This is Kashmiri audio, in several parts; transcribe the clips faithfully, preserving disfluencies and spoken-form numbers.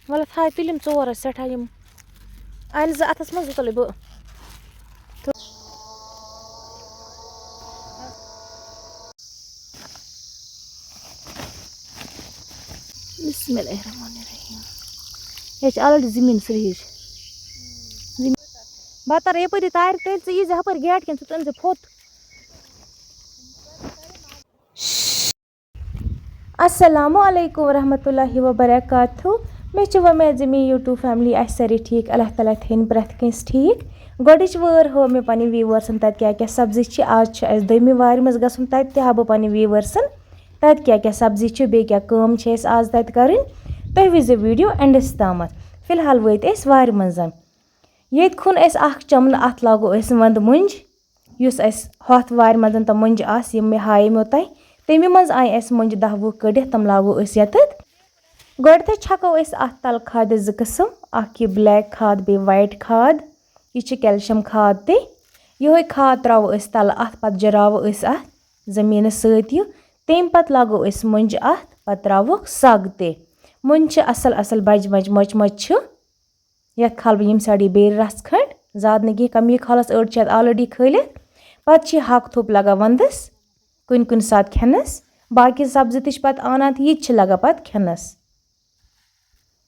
وَلہٕ تھاے تُلِم ژور حظ سٮ۪ٹھاہ یِم۔ اَنہِ زٕ اَتھَس منٛز، زٕ تُلٕے بہٕ۔ بسم اللہ الرحمن الرحیم۔ یہِ چھِ already زٔمیٖن سرٛیٚہِج۔ زٔمیٖن۔ بہٕ تَرٕ یَپٲری تارِ، تیٚلہِ ژٕ یی زِ ہُپٲرۍ گیٹ کِنۍ، ژٕ تُلۍ زِ پھوٚت۔ السلام علیکم ورحمۃ اللہ وبرکاتہ۔ مےٚ چھِ وۄمید زِ میٛٲنۍ YouTube family آسہِ سٲرٕے ٹھیٖک۔ اللہ تعالیٰ تھٲیِن پرٛٮ۪تھ کٲنٛسہِ ٹھیٖک۔ گۄڈٕچ وٲر ہٲو مےٚ پنٛنٮ۪ن viewersن تَتہِ کیٛاہ کیٛاہ سبزی چھِ۔ آز چھِ اَسہِ دوٚیمہِ وارِ منٛز گژھُن، تَتہِ تہِ ہاوٕ بہٕ پنٛنٮ۪ن viewersن تَتہِ کیٛاہ کیٛاہ سبزی چھِ، بیٚیہِ کیٛاہ کٲم چھِ اَسہِ آز تَتہِ کَرٕنۍ۔ تُہۍ وٕچھزیو video endس تامَتھ۔ فی الحال وٲتۍ أسۍ وارِ منٛز۔ ییٚتہِ کھوٚن اَسہِ اَکھ چَمنہٕ، اَتھ لاگو أسۍ وَندٕ مۄنٛجہِ۔ یُس اَسہِ ہۄتھ وارِ منٛز تِم مۄنٛجہِ آسہٕ، یِم مےٚ ہایے مو تۄہہِ، تَمی منٛز آیہِ اَسہِ مۄنٛجہِ دَہ وُہ کٔڑِتھ، تِم لاگو أسۍ یَتَتھ۔ گۄڈٕنٮ۪تھٕے چھَکو أسۍ اَتھ تَلہٕ کھادِ زٕ قٕسٕم، اَکھ یہِ black کھاد، بیٚیہِ white کھاد۔ یہِ چھِ calcium کھاد تہِ۔ یِہوٚے کھاد ترٛاوو أسۍ تَلہٕ اَتھ، پَتہٕ جِراوو أسۍ اَتھ زٔمیٖنَس سۭتۍ یہِ۔ تَمہِ پَتہٕ لاگو أسۍ مۄنٛجہِ اَتھ، پَتہٕ ترٛاووکھ سَگ تہِ۔ مۄنٛجہِ چھِ اَصٕل اَصٕل بَجہِ بَجہِ، مۄچہِ مۄچہِ چھِ۔ یَتھ کھالہٕ بہٕ ییٚمہِ سایڈٕ یہِ بیٚیہِ رَژھ کھنٛڈ، زیادٕ نہٕ کینٛہہ، کَم یہِ کھالَس، أڑۍ چھِ اَتھ already کھٲلِتھ۔ پَتہٕ چھِ یہِ ہاکہٕ تھوٚپ لَگان وَندَس کُنہِ کُنہِ ساتہٕ کھٮ۪نَس۔ باقٕے سبزی تہِ چھِ پَتہٕ اَنان تہٕ یہِ تہِ چھِ لَگان پَتہٕ کھٮ۪نَس۔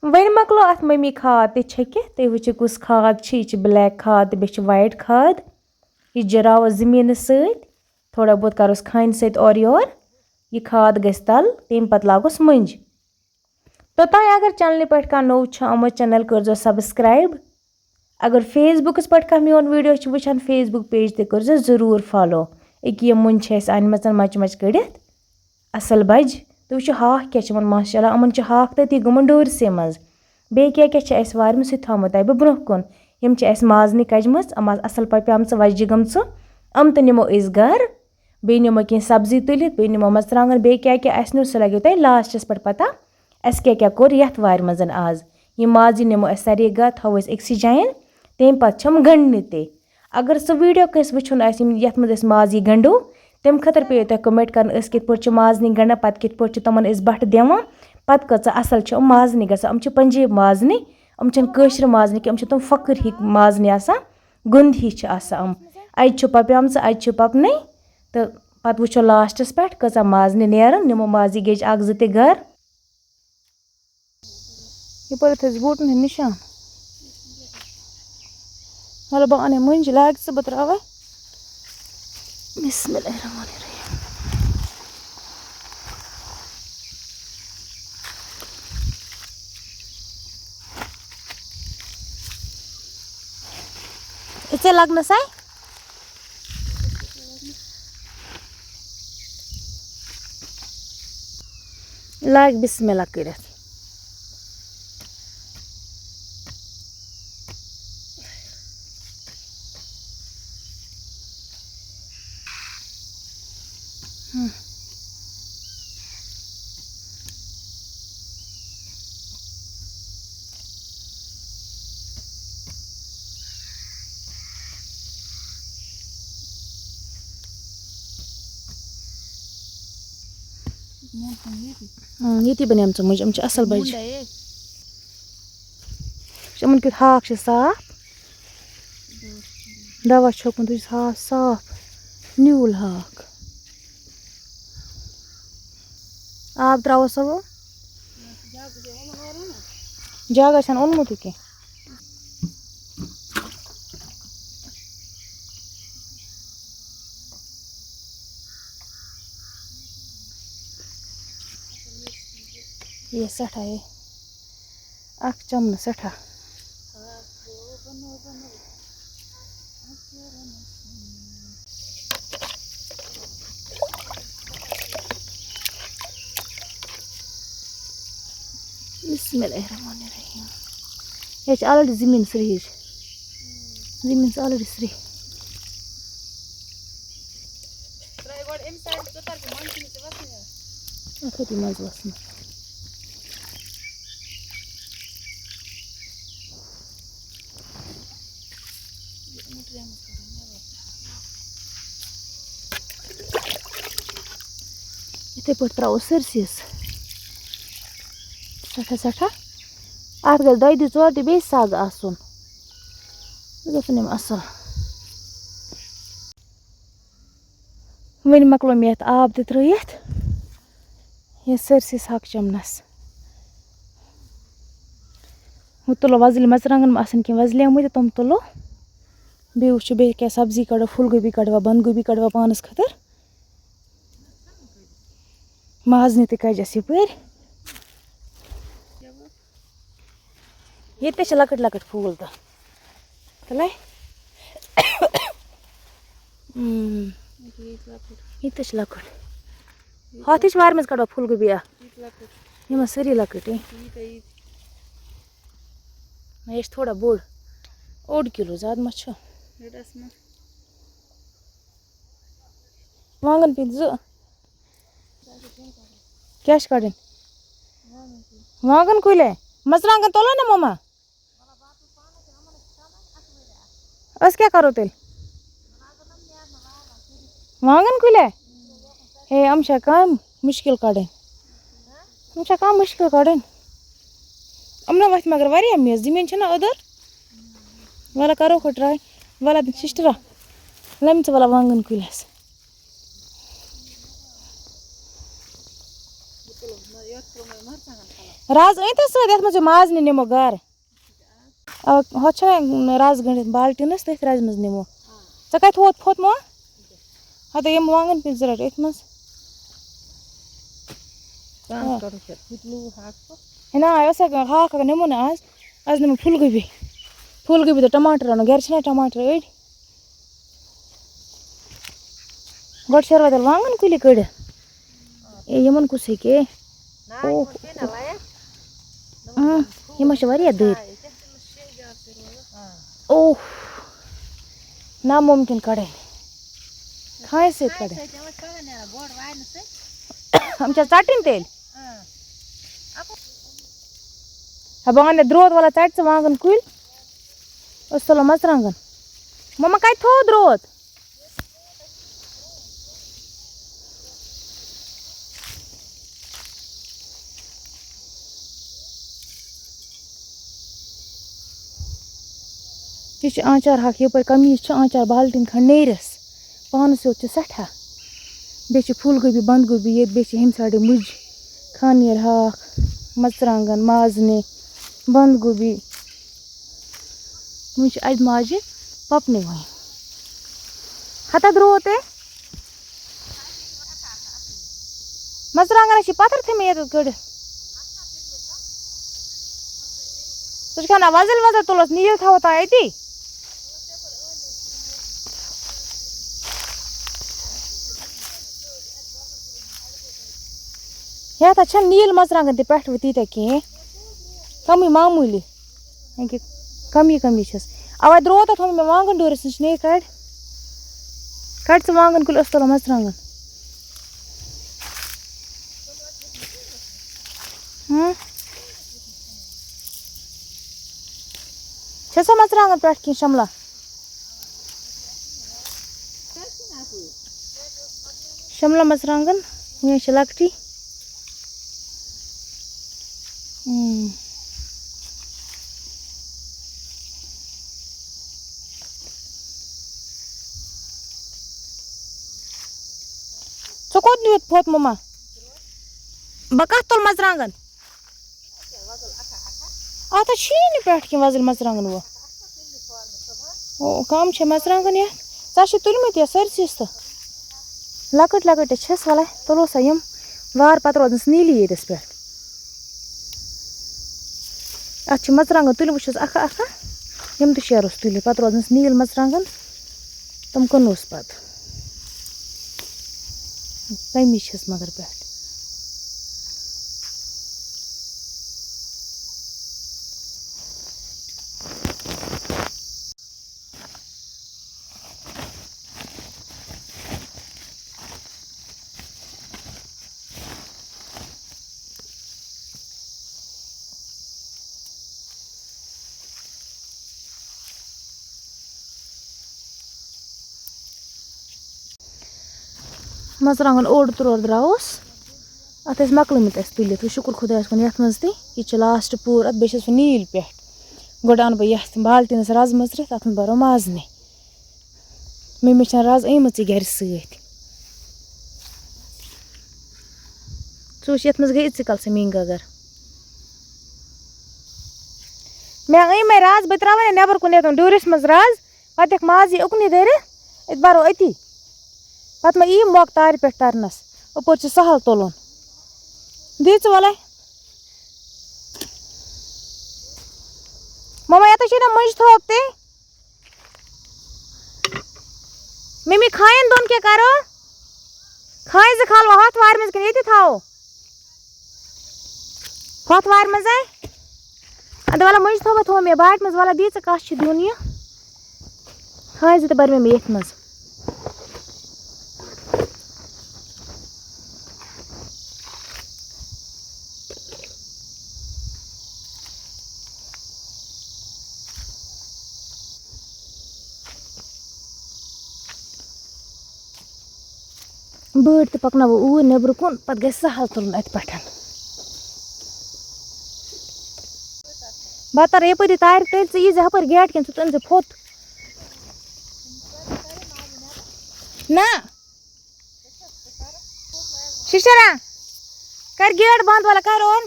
وۄنۍ مۄکلو اَتھ مٔمی کھاد تہِ چھٔکِتھ۔ تُہۍ وٕچھِو کُس کھاد چھِ، یہِ چھِ black کھاد تہٕ بیٚیہِ چھِ white کھاد۔ یہِ جِراوَس زٔمیٖنَس سۭتۍ، تھوڑا بہت کَروس کھانہِ سۭتۍ اورٕ یور۔ یہِ کھاد گژھِ تَل، تَمہِ پَتہٕ لاگوس مٔنٛجۍ۔ توٚتام اگر چینلہِ پٮ۪ٹھ کانٛہہ نوٚو چھُ آمُت، channel کٔرزیٚو subscribe۔ اگر Facebookس پٮ۪ٹھ کانٛہہ میون video چھُ وٕچھان، Facebook page تہِ کٔرزیٚو ضروٗر follow۔ أکیاہ یِم مۄنٛجہِ چھِ اَسہِ اَنِمَژ مۄچہِ مۄچہِ کٔڑِتھ، اَصٕل بَجہِ۔ تُہۍ وٕچھِو ہاکھ کیٛاہ چھُ یِمَن، ماشاءاللہ، یِمَن چھُ ہاکھ تٔتی گوٚمُت ڈوٗرسٕے منٛز۔ بیٚیہِ کیٛاہ کیٛاہ چھِ اَسہِ وارِ منٛز، سُہ تہِ تھاومو تۄہہِ بہٕ برٛونٛہہ کُن۔ یِم چھِ اَسہِ مازنہِ کَجمَژٕ، یِم آسہٕ اَصٕل پٲٹھۍ پیمژٕ، وَجہِ گٔمژٕ۔ یِم تہِ نِمو أسۍ گَرٕ۔ بیٚیہِ نِمو کینٛہہ سبزی تُلِتھ، بیٚیہِ نِمو مَرژٕوانٛگَن، بیٚیہِ کیٛاہ کیٛاہ اَسہِ نیُن، سُہ لَگیو تۄہہِ lastس پٮ۪ٹھ پَتہ، اَسہِ کیٛاہ کیٛاہ کوٚر یَتھ وارِ منٛز آز۔ یِم مازنہِ نِمو أسۍ سارے گَرٕ، تھاوو أسۍ أکسٕے جایَن، تَمہِ پَتہٕ چھَم گَنٛڈنہِ تہِ۔ اگر سُہ video کٲنٛسہِ وٕچھُن آسہِ، یِم، یَتھ منٛز أسۍ مازنہِ گَنٛڈو، تَمہِ خٲطرٕ پیٚیو تۄہہِ comment کَرُن، أسۍ کِتھ پٲٹھۍ چھِ مازنہِ گَنٛڈان، پَتہٕ کِتھ پٲٹھۍ چھِ تِمَن أسۍ بَٹھ دِوان، پَتہٕ کۭژاہ اَصٕل چھِ یِم مازنہِ گژھان۔ یِم چھِ پَنجٲبۍ مازنہِ، یِم چھِنہٕ کٲشرِ مازنہِ کینٛہہ، یِم چھِ تِم فٔکٕر ہِکۍ مازنہِ آسان۔ گُنٛد ہِش چھِ آسان یِم۔ اَجہِ چھُ پَپیمژٕ، اَجہِ چھُ پَپنَے۔ تہٕ پَتہٕ وٕچھو lastس پٮ۪ٹھ کۭژاہ مازنہِ نیرَن۔ نِمو مازی گیٚج اَکھ زٕ تہِ گَرٕ۔ یَپٲرۍ تھٲیزِ بوٗٹَن ہٕنٛدۍ نِشان۔ وَلہٕ بہٕ اَنَے مٔنٛجہِ، لاگہِ ژٕ، بہٕ ترٛاوَے۔ بسم اللہ الرحمن الرحیم۔ ژےٚ لَگنَسَے؟ لاگ بسم اللہ کٔرِتھ۔ اۭں، ییٚتی بَنیمژٕ مُجہِ، یِم چھِ اَصٕل بَجہِ۔ یِمَن کیُتھ ہاکھ چھُ صاف، دوا چھوٚکمُت، یہِ چھُ ہاکھ صاف، نیوٗل ہاکھ۔ آب ترٛاوو سا وۄنۍ؟ جاگہ چھَنہٕ اوٚنمُتٕے کینٛہہ۔ یہِ سٮ۪ٹھاہ یہِ۔ اَکھ چَمنہٕ سٮ۪ٹھاہ۔ بسم اللہ الرحمن الرحیم۔ یہِ چھِ already زٔمیٖن سرٛیٚہِج۔ زٔمیٖن چھِ already سرٛیٚہہ۔ اَتھ ہیٚتہِ منٛزٕ وَسنَس۔ یِتھَے پٲٹھۍ ترٛاوو سٲرسٕے یَس سٮ۪ٹھاہ سٮ۪ٹھاہ۔ اَتھ گژھِ دۄیہِ دُہۍ ژورِ دُہۍ بیٚیہِ سَگ آسُن۔ یہِ گژھن یِم اَصٕل۔ وۄنۍ مۄکلو مےٚ یَتھ آب تہِ ترٛٲیِتھ۔ یہِ سٲرسٕے سَگ چَمنَس۔ وۄنۍ تُلو وۄزٕلۍ مَرژٕوانٛگَن ما آسَن کینٛہہ وۄزلیمٕتۍ، تِم تُلو۔ بیٚیہِ وٕچھو بیٚیہِ کیٛاہ سبزی کَڑو، پھوٗل گوبی کَڑوا، بَنٛد گوبی کَڑوا پانَس خٲطرٕ۔ مازنہِ تہِ کَجَس یَپٲرۍ۔ ییٚتہِ تہِ چھِ لۄکٕٹۍ لۄکٕٹۍ پھوٗل تہٕ۔ تُلے؟ اۭں۔ ییٚتہِ تہِ چھِ لۄکُٹ۔ ہۄتھ ہِش وارِ منٛز کَڑو پھوٗل گوبی اَکھ۔ یِم ٲسۍ سٲری لۄکٕٹۍ۔ نہ، یہِ چھِ تھوڑا بوٚڑ۔ اوٚڑ کِلوٗ، زیادٕ ما چھُ؟ وانٛگَن پیٖنٛتۍ زٕ۔ کیٛاہ چھِ کَڑٕنۍ؟ وانٛگَن کُلۍ ہے؟ مَرژٕوانٛگَن تُلو نا مَما؟ أسۍ کیٛاہ کَرو تیٚلہِ؟ وانٛگَن کُلۍ ہے؟ ہے، یِم چھا کَم مُشکِل کَڑٕنۍ؟ یِم چھا کَم مُشکِل کَڑٕنۍ؟ یِم نا وَتھِ مگر واریاہ میٚژ، زٔمیٖن چھَنا أدٕر۔ وَلہٕ کَرو ہُہ try۔ وَلہٕ دِ سِسٹَرا، لَمہِ ژٕ وَلہٕ وانٛگَن کُلِس۔ راز أنۍ تَس سۭتۍ، یَتھ منٛز یہِ مازنہِ نِمو گَرٕ۔ اَوا، ہۄتھ چھَنا رَز گٔنٛڈِتھ بالٹیٖنَس، تٔتھۍ رَزِ منٛز نِمو۔ ژےٚ کَتہِ تھوٚوُتھ پھوٚتمو؟ ہَتہٕ یِم وانٛگَن پیٖنٛتۍ زٕ رَٹھ أتھۍ منٛز۔ پانَس آ۔ کَڑُن چھُ پھُٹنوٗ ہاکھ تہٕ۔ ہے نا، یہِ اوس ہاکھ، ہاکھ اگر نِمو نہٕ آز، آز نِمو پھُل گوبی۔ پھُل گوبی تہٕ ٹماٹر اَنو، گَرِ چھِنا ٹماٹر أڑۍ؟ گۄڈٕ شیروا تیٚلہِ وانٛگَن کُلی کٔڑِتھ۔ اے، یِمَن کُس ہیٚکہِ؟ نہ، اوہ۔ یِمَن پیٚیہِ نہ لایق۔ اۭں، یِمَن چھِ واریاہ دٔرۍ۔ اۭں۔ اوہ۔ نامُمکِن کَڑٕنۍ۔ کھانہِ سۭتۍ کَڑٕنۍ۔ کھانہِ سۭتۍ یِمَن چھِ پَگاہ نیران بوٚڑ واینہٕ سۭتۍ۔ یِم چھا ژَٹٕنۍ تیٚلہِ؟ اۭں۔ ہا، بہٕ اَنہٕ درٛوت وَلا ژَٹہِ ژٕ وانٛگَن کُلۍ۔ أسۍ تُلو مَرژٕوانٛگَن۔ مَما کَتہِ تھوٚو درٛوت؟ یہِ چھِ آنٛچار ہاکھ یَپٲرۍ قمیٖض چھِ آنٛچار بالٹیٖن کھنٛڈ نیرِس۔ پانَس یوت چھِ سٮ۪ٹھاہ۔ بیٚیہِ چھِ پھوٗل گوبی، بَنٛد گوبی ییٚتہِ، بیٚیہِ چھِ ہیٚمہِ سایڈٕ مُجہِ، خانیٲرۍ ہاکھ، مَرژٕوانٛگَن، مازنہِ، بَنٛد گوبی۔ وۄنۍ چھِ اَجہِ ماجہِ پَپنٕے وۄنۍ۔ ہتا درٛوو تہِ۔ مَرژٕوانٛگَن چھِ پَتھَر تھٲیمٕتۍ ییٚتٮ۪تھ کٔڑِتھ۔ ژٕ چھُکھ اَنان وۄزٕلۍ وۄزٕلۍ، تُلُس نیٖل تھاوو تام أتی۔ یَتھ ہا چھَنہٕ نیٖل مَرژٕوانٛگَن تہِ پٮ۪ٹھٕ وۄنۍ تیٖتیٛاہ کِہیٖنۍ، کَمٕے معموٗلی، یعنی کہِ کَمی کَمی چھَس۔ اَوَے درٛوو تَتھ، ووٚن مےٚ وانٛگَن ڈوٗرِس نِش نے کَڑِ، کَڑِ ژٕ وانٛگَن کُلۍ، أسۍ تُلو مَرژٕوانٛگَن۔ ہاں۔ چھےٚ سا مَرژٕوانٛگَن پٮ۪ٹھ کِنہٕ شملہ؟ شملہ مَرژٕوانٛگَن، یہِ چھِ لۄکٹی۔ اۭں۔ ژٕ کوٚت نیوٗتھ پھوٚت مُما؟ بہٕ کَتھ تُلہٕ مَرژٕوانٛگَن؟ اَتھ حظ چھِی نہٕ پٮ۪ٹھ کِنۍ وۄزٕلۍ مَرژٕوانٛگَن وۄنۍ۔ او، کَم چھِ مَرژٕوانٛگَن یَتھ۔ ژےٚ چھِ تُلمٕتۍ یَتھ سٲرسٕے یَس تہٕ۔ لۄکٕٹۍ لۄکٕٹۍ حظ چھَس، وَلہٕ، تُلو سا یِم وار، پَتہٕ روزنَس نیٖلی ییٚتَس پٮ۪ٹھ۔ اَتھ چھِ مَرژٕوانٛگَن تُلۍ وٕچھُس اَکھا اَکھا، یِم تہِ شیرُس تُلِتھ، پَتہٕ روزنَس نیٖل مَرژٕوانٛگَن، تِم کٕنوس پَتہٕ۔ تَمی چھَس مگر پٮ۪ٹھ۔ مَرژٕوانٛگَن اوٚڑ ترٛوٹ درٛاوُس۔ اَتھ ٲسۍ مۄکلٲمٕتۍ اَسہِ تُلِتھ، وۄنۍ شُکُر خۄدایَس کُن، یَتھ منٛز تہِ یہِ چھِ لاسٹ پوٗر اَتھ، بیٚیہِ چھَس بہٕ نیٖلۍ پٮ۪ٹھ۔ گۄڈٕ اَنہٕ بہٕ یَتھ بالٹیٖنَس رَز مٔژرِتھ، اَتھ منٛز بَرو مازنہِ۔ مٔمی چھَنہٕ رَز أنمٕژٕے گَرِ سۭتۍ۔ ژٕ وٕچھ، یَتھ منٛز گٔے یِژٕے کَل سۄ میٛٲنۍ گَگر۔ مےٚ أنۍ مےٚ رَز، بہٕ ترٛاوَے نہٕ نٮ۪بَر کُن یَتھ ڈوٗرِس منٛز رَز، پَتہٕ دِکھ مازی اُکنُے دٲرِتھ، أتۍ بَرو أتی۔ پَتہٕ ما یی موقعہٕ تارِ پٮ۪ٹھ تَرنَس، اَپٲرۍ چھُ سَہَل تُلُن۔ دِ ژٕ وَلَے۔ مَما، یَتَس چھے نہ مٔنٛزۍ تھوپ تہِ۔ مِمی، کھایَن دۄن کیٛاہ کَرو؟ کھایہِ زٕ کھالوا ہۄتھ وارِ منٛز کِنہٕ ییٚتی تھاوو؟ ہۄتھ وارِ منٛزَے؟ اَدٕ وَلہٕ مٔنٛزۍ تھوپا تھوو مےٚ باٹہِ منٛز، وَلہٕ دِ ژٕ کَس چھِ دیُن یہِ۔ کھایہِ زٕ تہٕ بَر مےٚ مےٚ ییٚتھۍ منٛز۔ بٲٹۍ تہِ پَکناوو اوٗرۍ نیٚبرٕ کُن، پَتہٕ گژھِ سَہَل تُلُن اَتہِ پٮ۪ٹھ۔ بہٕ تَرٕ یَپٲری تارِ تٔلۍ، ژٕ یی زِ ہُپٲرۍ گیٹ کِنۍ، ژٕ تُلۍ زِ پھوٚت۔ نہ۔ شِشِرا، کر گیٹ بند، ولا کر اون۔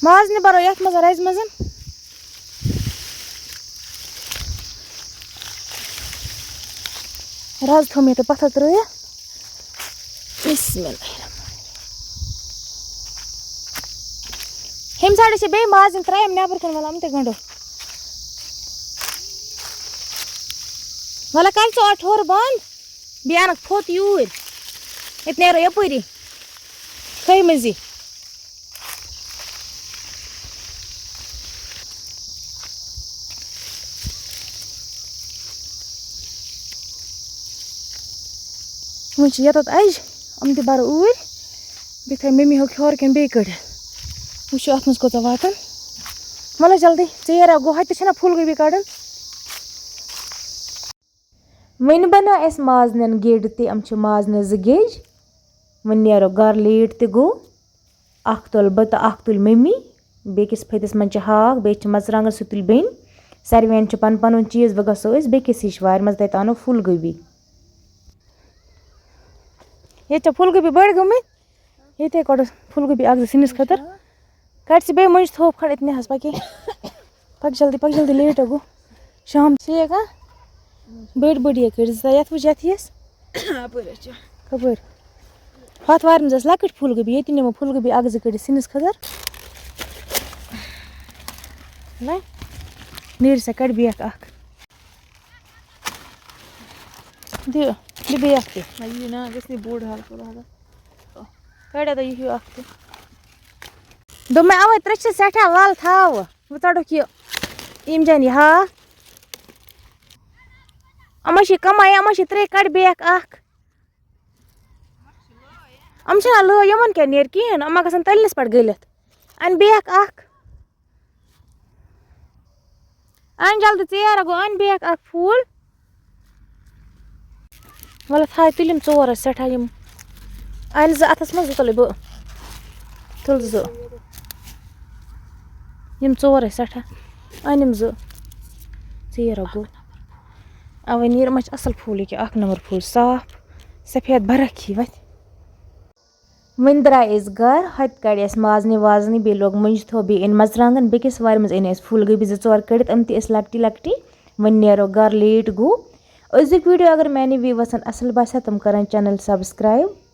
ماز نہِ برو یتھ منٛز، رزِ منٛز۔ رز تھوٚو مےٚ تہٕ پتھر ترٲیِتھ۔ بسم اللہ الرحمن الرحیم۔ ہیٚمہِ سایڈٕ چھِ بیٚیہِ مازِنۍ ترٛایَم نٮ۪برٕ کَنہِ، وَلہٕ یِم تہِ گَنٛڈو۔ وَلہٕ کَرِ ژٕ اورٕ ٹھوٚر بنٛد، بیٚیہِ اَنَکھ پھوٚت یوٗرۍ۔ ییٚتہِ نیرو یَپٲری کھٲے مٔنٛزی۔ وۄنۍ چھِ یَتَتھ اَجہِ، یِم تہِ بَرو اوٗرۍ۔ بیٚیہِ تھایہِ مٔمی ہُہ کھیوٚر کِنہٕ بیٚیہِ کٔڑِتھ۔ وٕچھو اَتھ منٛز کوٗتاہ واتَن۔ وَلہٕ جلدی، ژیر ہا گوٚو، ہۄتہِ تہِ چھَنہ پھوٗل گوبی کَڑُن۔ وۄنۍ بَنٲو اَسہِ مازنٮ۪ن گیٚڈ تہِ، یِم چھِ مازنہِ زٕ گیٚج۔ وۄنۍ نیرو گَرٕ، لیٹ تہِ گوٚو۔ اَکھ تُلہٕ بہٕ تہٕ اَکھ تُلۍ مٔمی۔ بیٚکِس پھٔتِس منٛز چھِ ہاکھ، بیٚیہِ چھِ مَرژٕوانٛگَن، سُہ تُلۍ بیٚنہِ۔ ساروِیَن چھُ پَن پَنُن چیٖز، وۄنۍ گژھو أسۍ بیٚکِس ہِش وارِ منٛز، تَتہِ اَنو پھوٗل گوبی۔ ییٚتہِ چھا پھوٗل گوبی بٔڑۍ گٔمٕتۍ؟ ییٚتے کَڑو پھوٗل گوبی اَکھ زٕ سِنِس خٲطرٕ۔ کَڑ ژٕ بیٚیہِ مٔنٛزۍ تھوپ کھنٛڈ أتنی حظ، پَکے۔ پَک جلدی، پَک جلدی، لیٹ ہا گوٚو۔ شام ژیٖر ہا؟ بٔڑۍ بٔڑۍ یہِ کٔڑۍ زٕ، یَتھ وٕچھ، یَتھ یِیَس۔ اَپٲرۍ حظ چھِ۔ کَپٲرۍ؟ ہۄتھ وارِ منٛز ٲس لۄکٕٹۍ پھوٗل گوبی، ییٚتہِ نِمو پھوٗل گوبی اَکھ زٕ کٔڑِتھ سِنِس خٲطرٕ۔ نہ؟ نیٖرِو سا، کَڑ بیکھ اَکھ۔ دِ، دِ بیٚیہِ اَکھ تہِ۔ نہ، یہِ نہ گژھِ نہٕ بوٚڑ حال، فِلحال۔ کَڑ اَدٕ یہِ ہیوٗ اَکھ تہِ۔ دوٚپ مےٚ، اَوَے ترٛےٚ چھِ سٮ۪ٹھاہ، وَل تھاوٕ۔ وۄنۍ ژَٹُکھ یہِ، یِم جان یہِ ہاکھ۔ اَما چھِ کَمٕے، اَما چھِ ترٛےٚ، کَڑ بیکھ اَکھ۔ یِم چھِنہ لٲ، یِمَن کیٛاہ نیرِ کِہیٖنۍ، یِم ما گژھن تٔلنِس پٮ۪ٹھ گٔلِتھ۔ اَن بیکھ اَکھ۔ اَن جلدی، ژیر گوٚو، اَن بیکھ اَکھ پھوٗل۔ وَلہٕ تھاے تُلِم ژور اَسہِ سٮ۪ٹھاہ یِم۔ اَنہِ زٕ اَتھَس منٛز، زٕ تُلے بہٕ۔ تُل زٕ۔ یِم ژور اَسہِ سٮ۪ٹھاہ۔ اَنِم زٕ۔ ژیر گوٚو۔ اَوَے نیٖرِم اَسہِ اَصٕل پھوٗل ییٚکیٛاہ، اَکھ نمبر پھوٗل، صاف، سفید برق ہی وَتھِ۔ وۄنۍ درٛاے أسۍ گَرٕ، ہۄتہِ کَڑِ اَسہِ مازنہِ وازنہِ، بیٚیہِ لوگ مُنجہِ تھوٚپ، بیٚیہِ أنۍ مَرژٕوانٛگَن، بیٚکِس وارِ منٛز أنۍ اَسہِ پھوٗل گوبی زٕ ژور کٔڑِتھ، یِم تہِ ٲسۍ لۄکٹی لۄکٹی۔ وۄنۍ نیرو گَرٕ، لیٹ گوٚو۔ أزیُک ویٖڈیو اگر میٛانہِ وِیوَرسَن اَصٕل باسہِ ہا، تِم کَرَن channel subscribe۔